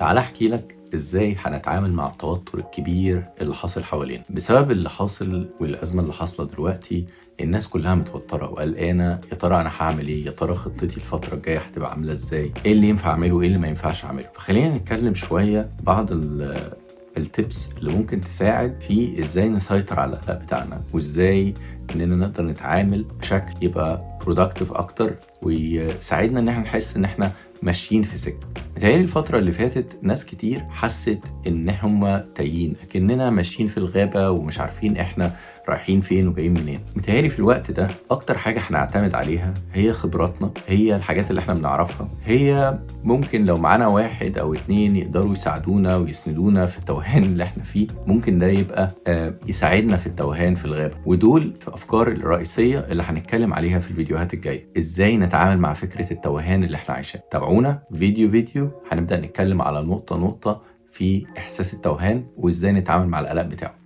تعال احكي لك ازاي هنتعامل مع التوتر الكبير اللي حاصل حوالينا بسبب اللي حاصل والازمة اللي حاصله دلوقتي. الناس كلها متوترة وقلقانه، يا ترى انا هعمل ايه؟ يا ترى خطتي الفترة الجاية هتبقى عامله ازاي؟ ايه اللي ينفع اعمله وايه اللي ما ينفعش اعمله؟ فخلينا نتكلم شوية بعض ال tips اللي ممكن تساعد في ازاي نسيطر على القلق بتاعنا، وازاي اننا نقدر نتعامل بشكل يبقى productive اكتر ويساعدنا ان احنا نحس ان احنا ماشيين في سكه. متهيألي الفترة اللي فاتت ناس كتير حست ان هم تايهين، اكننا ماشيين في الغابة ومش عارفين احنا رايحين فين وجايين منين. متهيألي في الوقت ده اكتر حاجة هنعتمد عليها هي خبراتنا، هي الحاجات اللي احنا بنعرفها، هي ممكن لو معانا واحد او اتنين يقدروا يساعدونا ويسندونا في التوهان اللي احنا فيه، ممكن ده يبقى يساعدنا في التوهان في الغابة. ودول في افكار الرئيسية اللي هنتكلم عليها في الفيديوهات الجاية، ازاي نتعامل مع فكرة التوهان اللي احنا عايشينها. تابعونا فيديو فيديو، هنبدأ نتكلم على نقطة نقطة في احساس التوهان وازاي نتعامل مع القلق بتاعه.